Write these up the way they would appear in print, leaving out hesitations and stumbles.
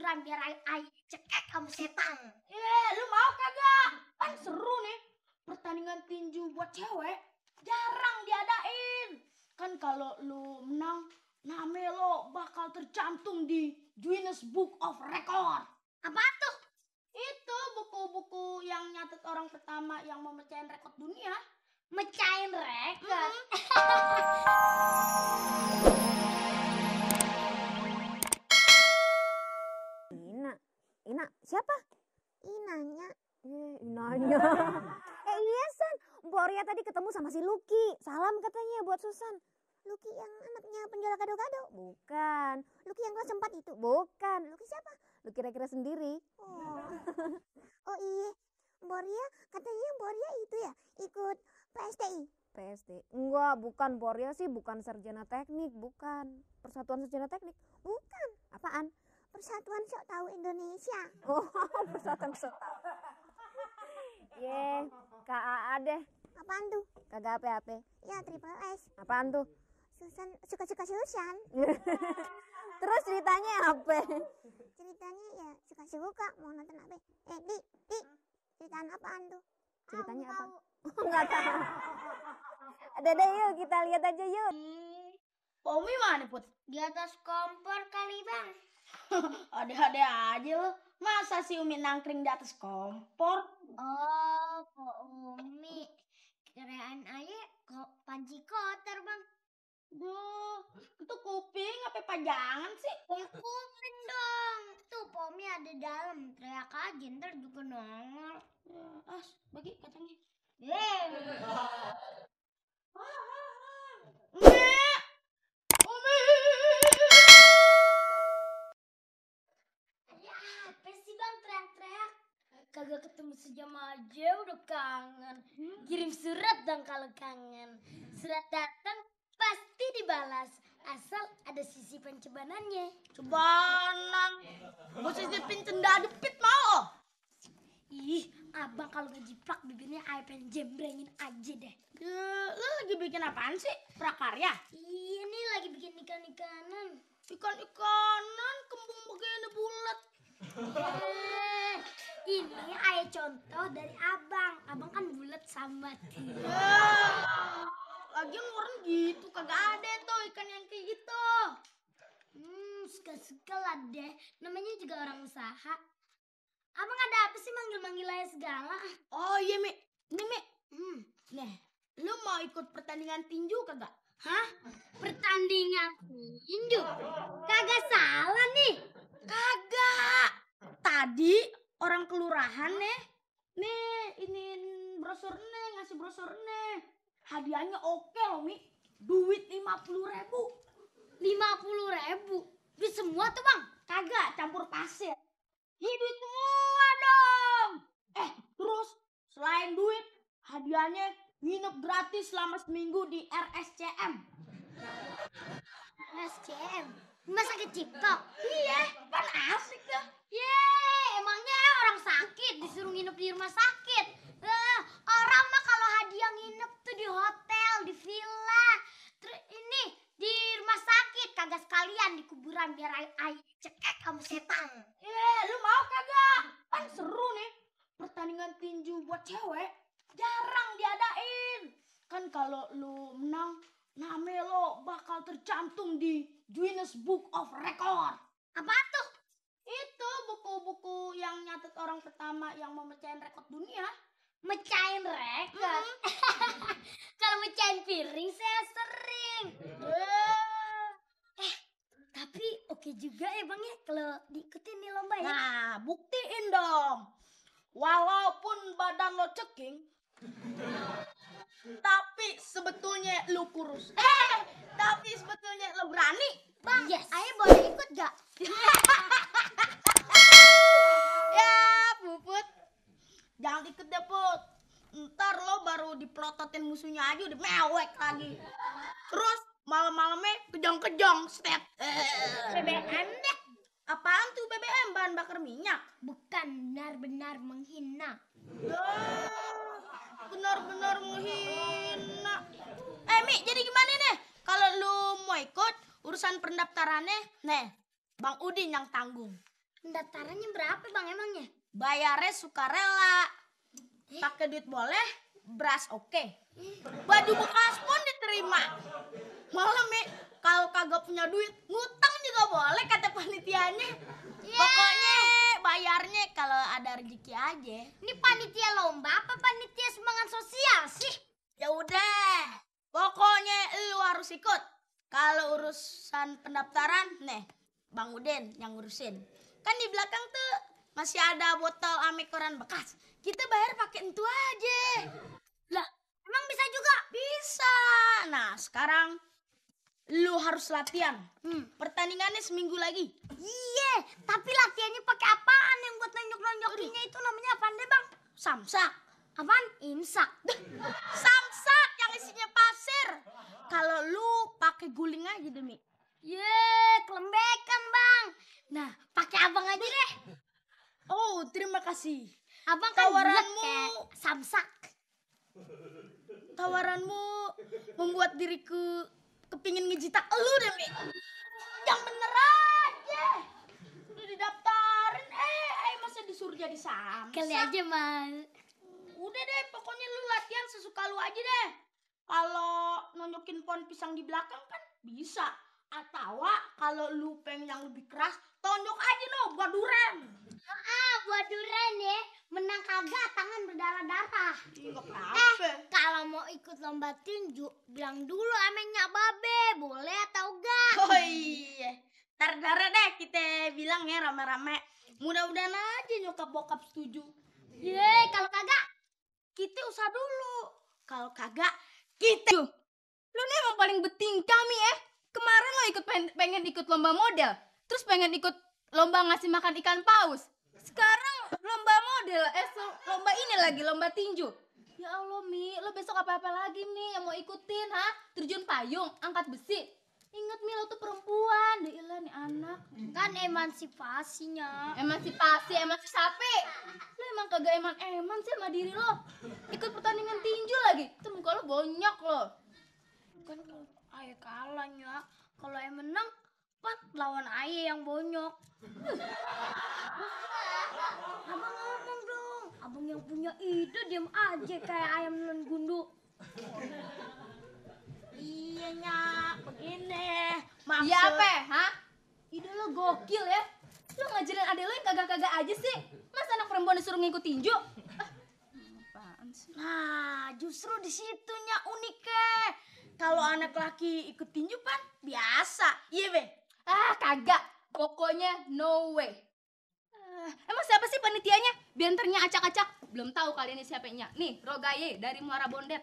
kuburan biar ai cekek kamu setan. Lu mau kagak? Kan seru nih. Pertandingan tinju buat cewek jarang diadain. Kan kalau lu menang, nama lo bakal tercantum di Guinness Book of Record. Apa tuh? Itu buku-buku yang nyatet orang pertama yang mau mecahin rekor dunia. Mecahin rekor. Ina, siapa? Inanya. Inanya. Iya San, Mbak Ria tadi ketemu sama si Lucky. Salam katanya buat Susan. Lucky yang anaknya penjual gado-gado? Bukan. Lucky yang kelas 4 itu? Bukan. Lucky siapa? Lu kira-kira sendiri. Oh iya, Mbak Ria katanya Mbak Ria itu ya ikut PSTI. PSTI? Enggak, bukan. Mbak Ria sih bukan sarjana teknik, bukan. Persatuan Sarjana Teknik? Bukan. Apaan? Persatuan Sok Tahu Indonesia. Oh, Persatuan Sok Tahu. KAA deh. Apaan tuh? Kagak apa-apa. Ya, Triple S. Apaan tuh? Susan, suka-suka Susan. Terus ceritanya apa? Ceritanya ya suka-suka mau nonton apa? Di, ceritaan apaan tuh? Ceritanya apa? Enggak tahu. Dede yuk kita lihat aja yuk. Umi mana Put? Di atas kompor kali Bang. Ade-ade aja lo. Masa si Umi nangkring di atas kompor? Oh, kok Umi. Kirain aja kok panci kotor Bang. Duh, itu kuping apa pajangan sih? Ya kuping dong. Tuh Pomi ada dalam. Teriak aja ntar juga nongol. Bagi kacangnya. Apa sih Bang teriak-teriak? Kagak ketemu sejam aja udah kangen. Kirim surat dong kalau kangen. Surat datang pasti dibalas. Asal ada sisipan cebanannya. Cebanan. Gue sisipin cenda depit mau. Ih, abang kalau ngejiplak bibirnya ayo pengen jembrengin aja deh. Lo lagi bikin apaan sih? Prakarya? Iya nih lagi bikin ikan-ikanan. Ikan-ikanan kembung begini bulat. Ini ayo contoh dari abang. Abang kan bulat sambat. Lagian orang gitu kagak ada tuh ikan yang kayak gitu. Suka-suka lah deh. Namanya juga orang usaha. Abang ada apa sih manggil-manggil aja segala? Oh iya Mi. Nih Mi. Nih, lu mau ikut pertandingan tinju kagak? Hah? Pertandingan tinju? Kagak salah nih. Kagak. Tadi orang kelurahan nih ini brosur nih, ngasih brosur nih. Hadiahnya oke loh Mi. Duit 50.000. 50.000? Duit semua tuh Bang? Kagak, campur pasir. Duit semua dong. Terus selain duit, hadiahnya nginep gratis selama seminggu di RSCM. RSCM? Rumah sakit Cipto? Iya, kan asik tuh. Emangnya orang sakit disuruh nginep di rumah sakit? Orang mah kalau hadiah nginep tuh di hotel, di villa. Terus ini di rumah sakit, kagak sekalian di kuburan biar ai cekek kamu setan. Lu mau kagak? Kan seru nih. Pertandingan tinju buat cewek jarang diadain. Kan kalau lu menang, nama lo bakal tercantum di Guinness Book of Record. Apa tuh? Itu buku-buku yang nyatet orang pertama yang mau mecahin rekor dunia. Mecahin rekor? Kalau mecahin piring saya sering. Tapi oke juga ya Bang ya kalau diikutin nih lomba ya. Nah, buktiin dong. Walaupun badan lo ceking, tapi sebetulnya lu kurus. Tapi sebetulnya lo berani. Bang, ayo boleh ikut gak? Ya, Puput. Jangan ikut deh, Put. Ntar lo baru dipelototin musuhnya aja udah mewek lagi. Terus malam-malamnya kejong-kejong, step. BBM deh. Apaan tuh BBM? Bahan bakar minyak? Bukan, benar-benar menghina. Benar-benar menghina. Mi, jadi gimana nih? Kalau lu mau ikut urusan pendaftarannya, nih, Bang Udin yang tanggung. Pendaftarannya berapa bang emangnya? Bayarnya sukarela. Pakai duit boleh, beras oke. Baju bekas pun diterima. Malah Mi, kalau kagak punya duit, ngutang juga boleh kata panitianya. Pokoknya bayarnya kalau ada rezeki aja. Ini panitia lomba apa panitia sumbangan sosial sih? Ya udah, pokoknya lu harus ikut. Kalau urusan pendaftaran, nih Bang Udin yang ngurusin. Kan di belakang tuh masih ada botol ame koran bekas. Kita bayar pakai itu aja. Lah, emang bisa juga? Bisa. Nah, sekarang lu harus latihan. Pertandingannya seminggu lagi. Iya, tapi latihannya pakai apaan yang buat nonjok-nonjokinnya itu namanya apaan deh bang? Samsak. Apaan? Imsak. Samsak yang isinya pasir. Kalau lu pakai guling aja demi. Kelembekan bang. Nah, pakai abang aja deh. Oh, terima kasih. Abang kan Tawaranmu- kayak samsak. Tawaranmu membuat diriku kepingin ngejitak elu deh, Mi. Yang bener aja. Udah didaftarin, masa disuruh jadi samsak. Kali aja mas. Udah deh, pokoknya lu latihan sesuka lu aja deh. Kalau nunjukin pohon pisang di belakang kan bisa. Atau kalau lu pengen yang lebih keras, tonjok aja no buat duren. Buat duren ya, menang kagak tangan berdarah-darah. Enggak apa-apa. Kalau mau ikut lomba tinju, bilang dulu amennya babe, boleh atau enggak? Oh iya. Ntar deh kita bilang ya rame-rame. Mudah-mudahan aja nyokap bokap setuju. Kalau kagak, Kita usaha dulu. Kalau kagak, kita. Lu nih emang paling beting kami Kemarin lo pengen ikut lomba model, terus pengen ikut lomba ngasih makan ikan paus. Sekarang lomba model, lomba ini lagi, lomba tinju. Ya Allah Mi, lo besok apa-apa lagi Mi yang mau ikutin Terjun payung, angkat besi. Ingat Mi, lo tuh perempuan, deilah nih anak. kan emansipasinya. Emansipasi Lo emang kagak eman sih sama diri lo. Ikut pertandingan tinju lagi, tuh muka lo bonyok lo. Kan ayah kalahnya, kalau ayah menang, pan lawan ayah yang bonyok. Abang ngomong dong, abang yang punya ide diam aja kayak ayam nelan gundu. Iya Nyak, begini. Maksud... Iya apa? Ide lo gokil ya. Lo ngajarin adek lo yang kagak-kagak aja sih. Masa anak perempuan disuruh ngikut tinju? Apaan sih? Nah, justru di situnya uniknya. Kalau anak laki ikut tinju pan biasa. Iya be. Kagak. Pokoknya no way. Emang siapa sih panitianya? Biar ternyata acak-acak. Belum tahu kalian ini siapanya. Nih, Rogaye dari Muara Bondet.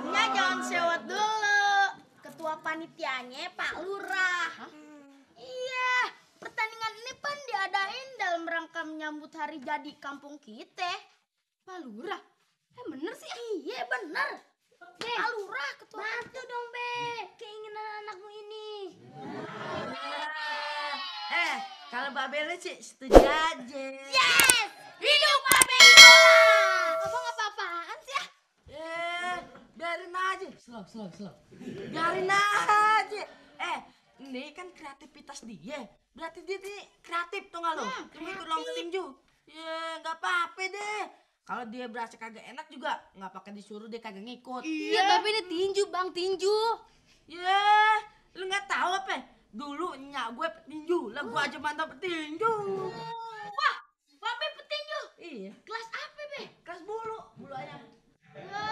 Ya jangan sewot dulu. Ketua panitianya Pak Lurah. Iya, pertandingan ini pan diadain dalam rangka menyambut hari jadi kampung kita. Pak Lurah? Bener sih? Iya bener. Pak Lurah ketua. Bantu dong be, keinginan anakmu ini. Kalau Babel sih setuju aja. Yes, hidup Babe Idola. Abang apa-apaan sih ya? Biarin aja. Slow. Biarin aja. Ini kan kreativitas dia. Berarti dia nih kreatif tuh nggak lo? Cuma ikut lomba tinju. Ya nggak apa-apa deh. Kalau dia berasa kagak enak juga nggak pakai disuruh dia kagak ngikut. Iya, tapi ini tinju bang, tinju. Ya, lu nggak tahu apa? Dulu nyak gue petinju, lah gue aja mantap petinju. Wah, Babe petinju. Iya, Kelas apa be? kelas bulu ayam. Ya,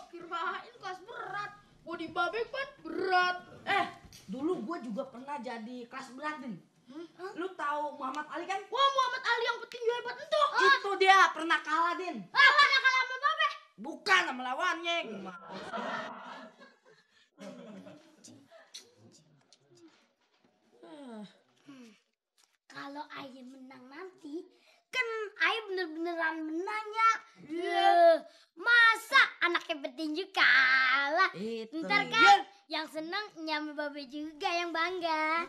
kirain kelas berat. Body Babe kan berat. Dulu gue juga pernah jadi kelas berat din. Lu tahu Muhammad Ali kan? Wah, Muhammad Ali yang petinju hebat itu. Itu dia pernah kalah din. Kalah sama Babe. Bukan sama lawannya. Kalau ayah menang nanti, kan ayah bener-beneran menang ya. Masa anaknya petinju kalah? Itu Ntar dia. kan yang seneng nyampe babe juga yang bangga.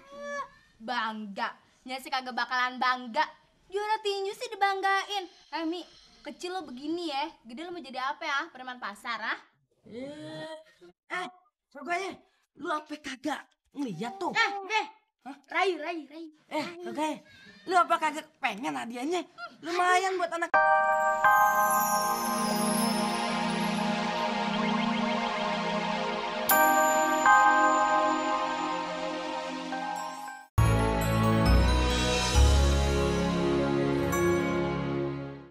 Bangga. Nya sih kagak bakalan bangga. Juara tinju sih dibanggain. Mi, kecil lo begini ya. Gede lo mau jadi apa ya? Preman pasar Pokoknya lu apa kagak Lihat tuh. Rai. Oke. Lu apa kagak pengen hadiahnya? Lumayan buat anak.